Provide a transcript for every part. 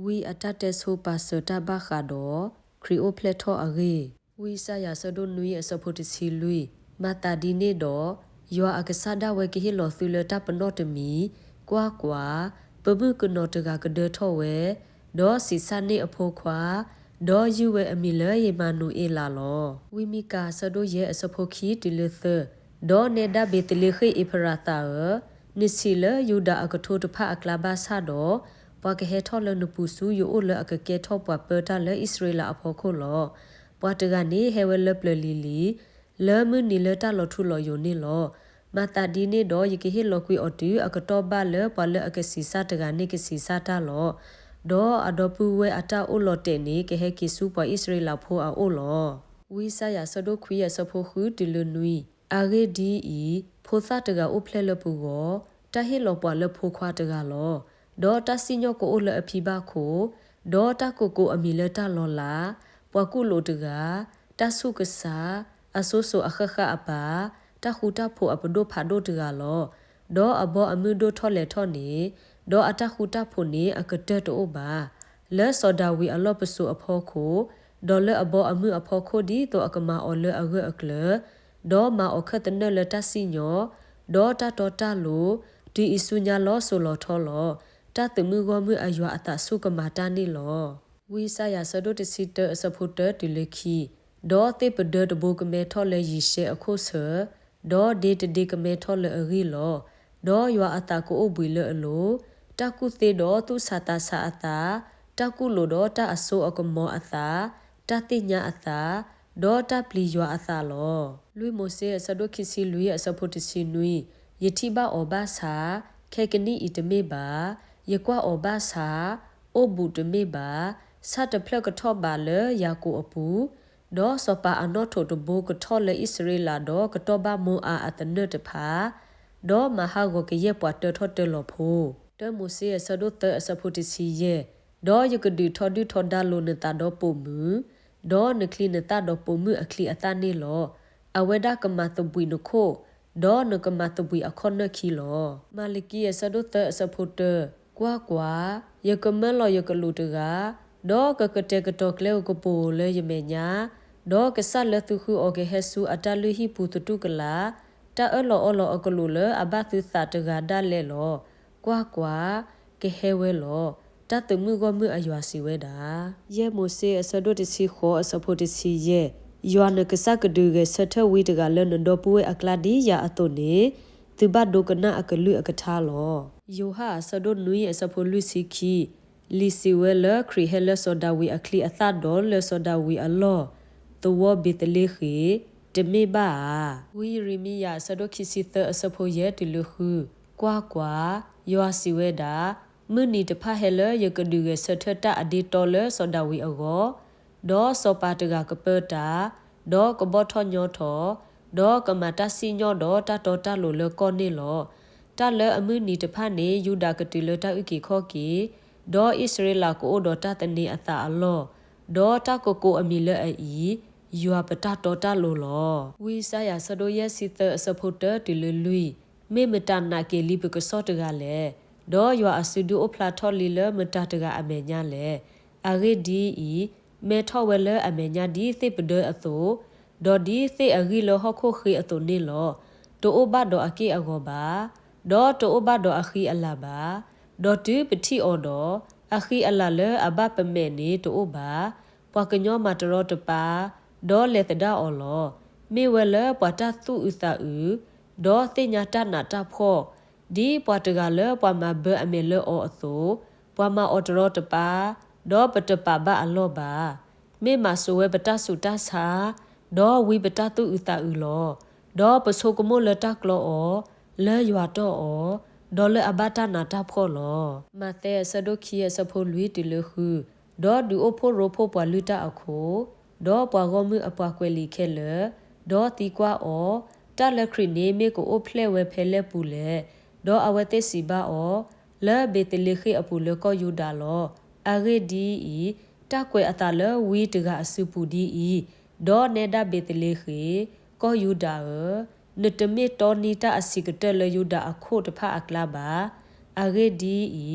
ဝံအတၢ်တဲဆိပာ်စၢၤတၢ်ဘၣ်ဃးဒီး ခရံာ်အိၣ်ဖျဲၣ်ထီၣ်အဂ့ၢ်, ဝံယၡါယၤအဆၢဒိၣ်နွံအဆၢဖိတဆံလွံၢ်, မၤသးဒ်န့ၣ်ဒီး, ယွၤအကစၢ်ဒၣ်ဝဲကဟ့ၣ်လီၤသုလၢတၢ်ပနီၣ်တမံၤ, ကွၢ်ကွၢ်, ပမုၣ်ကနီၤတဂၤကဒၢထီၣ်ဝဲ, ဒီးဆံးစၢ်န့ၢ်အဖိခွါ, ဒီးယုၢ်ဝဲအမံၤလၢယ့မၤနူၤအ့လးလီၤ. ဝံမံကၤအဆၢဒိၣ်ယဲၢ်အဆၢဖိခံတုၤလၢသၢ, ဒီးနဲဒၣ်ဘ့ၤသလ့ဃ့ၣ်အ့ဖရၤသးဧၢ, နဆံးလၢယူဒၤအကထိတဖၣ်အကျါဘၣ်ဆၣ်ဒီး, ပှၤကဟဲထီၣ်လၢနပူၤဆူယအိၣ်လၢအကကဲထီၣ်ပှၤပၢတၢ်လၢအံၣ်စရ့လးအဖီခိၣ်လီၤ. ပှၤတဂၤန့ၣ်ဟဲဝဲလၢပျၢၤလံၤလံၤ, လၢမုၢ်နံၤလၢတၢ်လီၤထူလီၤယိာ်န့ၣ်လီၤ. မၤသးဒ်န့ၣ်ဒီးယကဟ့ၣ်လီၤကွံာ်အီၤတုၤအကတီၢ်ဘၣ်လၢပှၤလၢအကဆံးစၢ်တဂၤန့ၣ်ကဆံးစၢ်တၢ်လီၤ. ဒီးအဒီပုၢ်ဝဲၢ်အတၢ်အိၣ်လီၤတဲာ်န့ၣ်ကဟဲက့ၤဆူပှၤအံၣ်စရ့လးဖိအအိၣ်လီၤ. ဝံယၡါယၤအဆၢဒိၣ်ခွံအဆၢဖိဃုတုၤလၢနွံ, အဂ့ၢ်ဒ်အံၤ, ဖိသၣ်တဂၤအိၣ်ဖျဲၣ်လၢပဂီၢ်, တၢ်ဟ့ၣ်လီၤပှၤလၢဖိခွါတဂၤလီၤ. ဒီးတၢ်စံၣ်ညီၣ်ကအိၣ်လၢအဖံဘၣ်ခိၣ်, ဒီးတၢ်ကကိးအမံၤလၢတၢ်လီၤလး, ပှၤကူၣ်လိာ်တဂၤ, တၢ်ဆူၣ်ကစၢ်, အစိစိၤအဃၣ်ဃၣ်အပၢ်, တၢ်ဃူတၢ်ဖိးအပဒိၣ်ဖးဒိၣ်တဂၤလီၤ. ဒီးအဘီအမုၢ်ဒိၣ်ထီၣ်လဲၤထီၣ်န့ၣ်, ဒီးအတၢ်ဃူတၢ်ဖိးန့ၣ်အကတၢၢ်တအိၣ်ဘၣ်. လၢစီၤဒၤဝံးအလီၢ်ပစိာ်အဖီခိၣ်, ဒီးလၢအဘီအမုၢ်အဖီခိၣ်ဒ်သိးအကမၤအီၤလၢအဂၢၢ်အကျၢၤ, ဒီးမၤအီၤခၢၣ်သနၢၣ်လၢတၢ်စံၣ်ညီၣ်, ဒီးတၢ်တီတၢ်လိၤ, တုၤအံၤဆူညါလီၤစိၤလီၤထီလီၤ. တၢ်သုးမုၢ်ဂီၢ်မုၢ်အယွၤအသးဆူၣ်ကမၤတၢ်န့ၣ်လီၤ. ဝံယၡါယၤအဆၢဒိၣ်တဆံတၢအဆၢဖိတၢတုၤလၢခံ, ဒီးသ့ၣ်ပဒၢတဘိကမဲထီၣ်လၢယံၤၡဲအခိၣ်ဆၢ, ဒီးဒ့တဒ့ကမဲထီၣ်လၢအဂံၢ်လီၤ. ဒီးယွၤအသးကအိၣ်ဘှံးလၢအလိၤ, တၢ်ကူၣ်သ့ဒီးသူၣ်ဆးသးဆးအသး, တၢ်ကူၣ်လိာ်ဒီးတၢ်အစိအကမီၤအသး, တၢ်သ့ၣ်ညါအသး, ဒီးတၢ်ပျံၤယွၤအသးလီၤ. လွံၢ်မိၤၡ့အဆၢဒိၣ်ခံဆံလွံၢ်အဆၢဖိတဆံနွံ, ယထံၣ်ဘၣ်အီၤဘၣ်ဆၣ်, ခဲကနံၣ်အံၤတမ့ၢ်ဘၣ်. ယကွၢ်အီၤဘၣ်ဆၣ်, အိၣ်ဘူးတမ့ၢ်ဘၣ်. ဆၣ်တဖျၢၣ်ကထီၣ်ဘးလၢယၤကိာ်အပူၤ, ဒီးစီၤပၤအနီၣ်ထိးတဘိကထီၣ်လၢအံၣ်စရ့လးဒီးကတီၢ်ဘၣ်မိအၤအသနၢၣ်တဖၣ်, ဒီးမၤဟးဂီၤကယဲၢ်ပှၤတၢထီၣ်တၢလီၤဖိ. တၢမိၤၡ့အဆၢဒိၣ်သၢအဆၢဖိတဆံယဲၢ်, ဒီးယကဒုးထီဒုၣ်ထီဒါလိာ်နသးဒီးပိာ်မုၣ်, ဒီးနချံနသၣ်ဒီးပိာ်မုၣ်အချံအသၣ်န့ၣ်လီၤ. အဝဲဒၣ်ကမၤသဘှံးနခိၣ်, ဒီးနကမၤသဘှံးအခီၣ်နၢၣ်ခံလီၤ. မၤလကံအဆၢဒိၣ်သၢအဆၢဖိတၢ, ကွၢ်ကွၢ်, ယကမၢလီၤယကလူးတဂၤ, ဒီးကကတဲာ်ကတီၤကျဲဧိၤကပိၤဧိၤလၢယမဲာ်ညါ, ဒီးကစၢ်လၢသုဃုအီၤကဟဲဆူအတၢ်လုၢ်ဟံၣ်ပူၤသတူၢ်ကလာ်, တၢ်အၢၣ်လီၤအီလီၤအကလူးလၢအဘၣ်သုသးတဂၤဒၣ်လဲာ်လီၤ. ကွၢ်ကွၢ်, ကဟဲဝဲလီၤ. တၢ်သုးမုၢ်ဂီၢ်မုၢ်အယွၤစံးဝဲဒၣ်. ယဲၢ်မိၤၡ့အဆၢဒိၣ်တဆံဃိးအဆၢဖိတဆံယဲၢ်, ယွၤနကစၢ်ကဒုးဂဲၤဆၢထၢၣ်ဝံတဂၤလၢနဒီပုၢ်ဝဲၢ်အကျါဒ်ယၤအသိးန့ၣ်, သုဘၣ်ဒိကနၣ်အကလုၢ်အကထါလီၤ. ယိၤဟၣ်အဆၢဒိၣ်နွံအဆၢဖိလွံၢ်ဆံခံ, လံာ်စံးဝဲလၢခရံာ်ဟဲလၢစီၤဒၤဝံးအချံအသၣ်ဒီးလၢစီၤဒၤဝံးအလီၢ်, သဝီဘ့းသလ့ဃ့ၣ်, တမ့ၢ်ဘၣ်ဧါ. ဝံယံးရမံယၤအဆၢဒိၣ်ခံဆံသၢအဆၢဖိယဲၢ်တုၤလၢဃု, ကွၢ်ကွၢ်, ယွၤစံးဝဲဒၣ်, မုၢ်နံၤတဖၣ်ဟဲလၢယကဒုးဂဲၤဆၢထၢၣ်တၢ်အဒ့တီလၢစီၤဒၤဝံးအဂီၢ်, ဒီးစီၤပၤတဂၤကပၢတၢ်, ဒီးကဘီၣ်ထီၣ်ညီထီၣ်, ဒီးကမၤတၢ်စံၣ်ညီၣ်ဒီးတၢ်တီတၢ်လိၤလၢကီၢ်န့ၣ်လီၤ. တၢ်လၢအမုၢ်နံၤတဖၣ်န့ၣ် ယူဒၤကတုၤလၢတၢ်အုၣ်က့ၤခီၣ်က့ၤ, ဒီးအံၣ်စရ့လးကအိၣ်ဒီးတၢ်သန့ၤအသးအလီၢ်, ဒီးတၢ်ကကိးအမံၤလၢအအံၤ, ယွၤပတၢ်တီတၢ်လိၤလီၤ. ဝံယၡါယၤအဆၢဒိၣ်ယဲၢ်ဆံသၢအဆၢဖိတၢတုၤလၢလွံၢ်, မ့ၢ်မတၤနာ်က့ၤလံပကစီၣ်တဂၤလဲၣ်. ဒီးယွၤအစုဒုအိၣ်ဖျါထီၣ်လံလၢမတၤတဂၤအမဲာ်ညါလဲၣ်. အဂ့ၢ်ဒ်အံၤ, မဲထီၣ်ဝဲလၢအမဲာ်ညါဒ်သ့ၣ်ပဒၢအသိး, ဒီးဒ်သ့ၣ်အဂံၢ်လၢဟီၣ်ခိၣ်ဃ့အသိးန့ၣ်လီၤ. တအိၣ်ဘၣ်ဒီးအက့ၢ်အဂီၤဘၣ်, ဒီးတအိၣ်ဘၣ်ဒီးအဃံအလၤဘၣ်. ဒီးတုၤပထံၣ်အီၤဒီး, အဃံအလၤလၢအဘၣ်ပမဲာ်န့ၣ်တအိၣ်ဘၣ်. ပှၤကညီမၤတရီတပါ, ဒီးလဲၤသဒၣ်အီၤလီၤ. မ့ၢ်ဝဲလၢပှၤတၢ်သူၣ်အုးသးအုး, ဒီးသ့ၣ်ညါတၢ်နးတၢ်ဖှီၣ်, ဒ်ပှၤတဂၤလၢပှၤမၤဘၢအမဲာ်လၢအီၤအသိး, ပှၤမၤအီၤတရီတပါ, ဒီးပတပာ်ဘၣ်အလီၢ်ဘၣ်. မ့ၢ်မၤစိာ်ဝဲပတၢ်ဆူးတၢ်ဆါ, ဒီးဝံပတၢ်သူၣ်အုးသးအုးလီၤ. ဒီးပဆိကမိၣ်လၢတၢ်ကျီအီၤ, လၢယွၤတီၢ်အီၤ, ဒီးလၢအဘၣ်တၢ်နးတၢ်ဖှီၣ်လီၤ. မးသဲအဆၢဒိၣ်ခံအဆၢဖိလွံၢ်တုၤလၢဃု, ဒီးဒုးအိၣ်ဖှိၣ်ရိဖှိၣ်ပှၤလုၢ်တၢ်အခိၣ်, ဒီးပှၤဂီၢ်မုၢ်အပှၤကွဲးလံာ်ခဲလၢာ်, ဒီးသံကွၢ်အီၤ, တၢ်လၢခရံာ်န့ၣ်မ့ၢ်ကအိၣ်ဖျဲၣ်ဝဲဖဲလဲၣ်ပူၤလဲၣ်. ဒီးအဝဲသ့ၣ်စံးဘၣ်အီၤ, လၢဘ့းသလ့ဃ့ၣ်အပူၤလၢကီၢ်ယူဒၤလီၤ. အဂ့ၢ်ဒ်အံၤ, တၢ်ကွဲးအသးလၢဝံတဂၤအစုပူၤဒ်အံၤ, ဒီးနဲဒၣ်ဘ့းသလ့ဃ့ၣ်, ကီၢ်ယူဒၤဧၢ, နတမ့ၢ်တီနံတၢ်အဆံးကတၢၢ်လၢယူဒၤအခိၣ်တဖၣ်အကျါဘၣ်. အဂ့ၢ်ဒ်အံ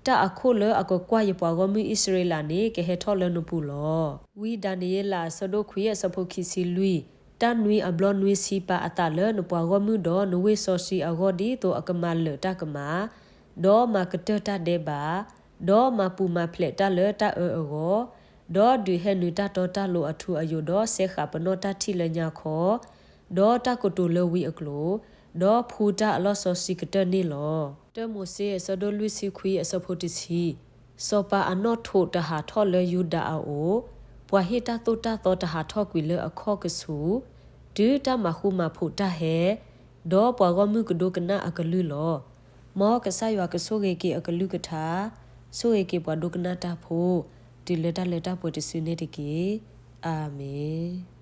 ၤ, တၢ်အခိၣ်လၢအကကွၢ်ယပှၤဂီၢ်မုၢ်အံၣ်စရ့လးန့ၣ် ကဟဲထီၣ်လၢနပူၤလီၤ. ဝံဒၤနံးယ့လး အဆၢဒိၣ်ခွံ အဆၢဖိခံဆံလွံၢ်, တၢ်နွံအဘျီနွံဆံပာ်အသးလၢနပှၤဂီၢ်မုၢ်ဒီးနဝ့ၢ်စီဆှံအဂီၢ် ဒ်သိးအကမၤလၢာ်တၢ်ကမၣ်, ဒီးမၤကတၢၢ်တၢ်ဒဲးဘး, ဒီးမၤပူၤမၤဖျဲးတၢ်လၢတၢ်အၢအဂီၢ်, ဒီးဒုးဟဲနုာ်တၢ်တီတၢ်လိၤအထူအယိာ် ဒီးစဲဃာ်ပနီၣ်တၢ်ထံၣ်လၢညါခီ, ဒီးတၢ်ကတိၤလၢဝံအကျိာ်, ဒီးဖှူတၢ်အလီၢ်စီဆှံကတၢၢ်န့ၣ်လီၤ. တၢမိၤၡ့ အဆၢဒိၣ်လွံၢ်ဆံခွံ အဆၢဖိတဆံ, စီၤပၤအနီၣ်ထိးတဟးထီၣ်လၢယူဒၤအအိၣ်, ပှၤဟ့ၣ်တၢ်သိၣ်တၢ်သီတဟးထီၣ်ကွံာ်လၢအခီၣ်ကဆူး, တုၤတၢ်မၤဃူမၤဖိးတၢ်ဟဲ, ဒီးပှၤဂီၢ်မုၢ်ကဒိကနၣ်အကလုၢ်လီၤ. မ်ကစၢ်ယွၤကဆိၣ်ဂ့ၤက့ၤအကလုၢ်ကထါ, ဆိၣ်ဂ့ၤက့ၤပှၤဒိကနၣ်တၢ်ဖိ, တုၤလၢတၢ်လၢတၢ်ပှဲၤတစုန့ၣ်တက့ၢ်. အၤမ့ၣ်.